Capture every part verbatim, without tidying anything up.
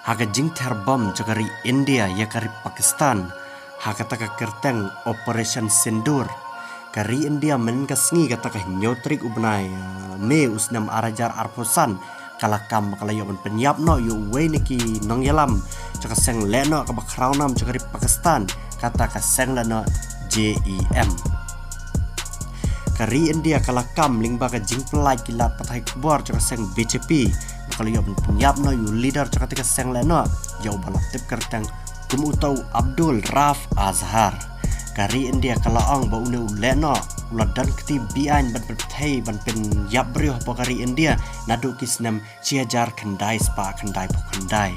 Ha ka jingther bom jong ka ri India ïa ka ri Pakistan ha kata ka kyrteng Operation Sindoor, ka ri India mynnin ka sngi kata ka hynñiew tarik u bnai, eh, May u snem ar hajar arphew san, ka la kam ba ka la ïoh ban pynïap noh ïa uwei na ki nongïalam jong ka seng lehnoh kaba khraw nam jong ka ri Pakistan, kata ka seng lehnoh J E M. Ka ri India ka la kam lyngba ka jingpyllait ki lad pathai khubor jong ka seng B J P ba ka la ïoh ban pynïap noh ïa u leader jong kata ka seng lehnoh, ïa uba la tip kyrteng kum uta u Abdul Rauf Azhar. Ka ri India ka la ong ba une u lehnoh u la don kti beaiñ ban pynthei ban pynïap briew hapoh ka ri India naduh ki snem shi hajar khyndai spah khyndai phew khyndai.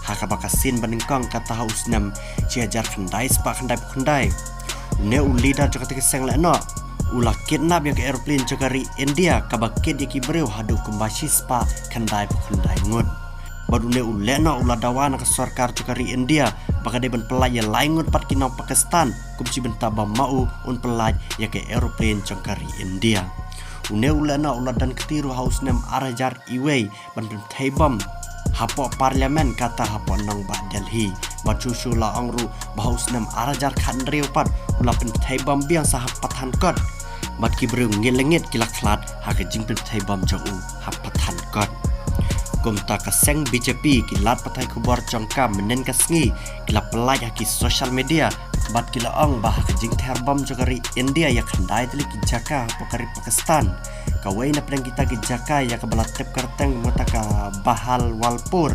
Ha kaba ka sien ba nyngkong kata ha u snem shi hajar khyndai spah khyndai phew khyndai, une u leader jong kata ka seng lehnoh u la kidnap ïa ka aeroplane jong ka ri India kaba kit ïa ki briew haduh kumba shi spah khyndai phew khyndai ngut. Bad une u lehnoh u la dawa na ka sorkar jong ka ri India ba ka dei ban pyllait ïa lai ngut pat ki nong Pakistan kum shi bynta ba ma u un pyllait ïa ka aeroplane jong ka ri India. Une u lehnoh u la don kti ruh ha u snem ar hajar iwei ban pynthei bom hapoh parliament kata hapoh nongbah Delhi. Bad shuh shuh la ong ruh ba ha u snem ar hajar khathynriew pat u la pynthei bom biang sa ha Pathankot. Bad ki briew ngit lengit ki la khlad ha ka jingpynthei bom jong u ha Pathankot. Kumta ka seng B J P, ki lad pathai khubor jong ka mynnin ka sngi ki la pyllait ha ki social media bad ki la ong ba ha ka jingther bom jong ka ri India ïa khyndai tylli ki jaka hapoh ka ri Pakistan, kawei na pdeng kita ki jaka ïa kaba la tip kyrteng mata ka Bahawalpur,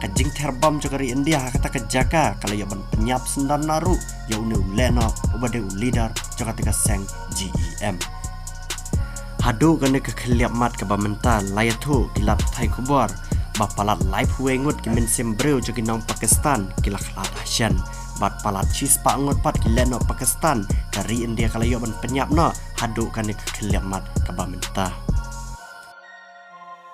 ka jingther bom jong ka ri India ha kata ka jaka ka la ïoh ban pynïap syndon na ruh ïa une u lehnoh uba dei u leader jong kata ka seng J E M. Haduh kane ka khlieh mat kaba mynta la ïathuh ki lad pathai khubor ba palat laiphew wei ngut ki mynsiem briew jong ki nong Pakistan ki la khlad ha shen bad palat shi spah ngut pat ki lehnoh Pakistan ka ri India ka la ïoh ban pynïap noh haduh kane ka khlieh mat kaba mynta.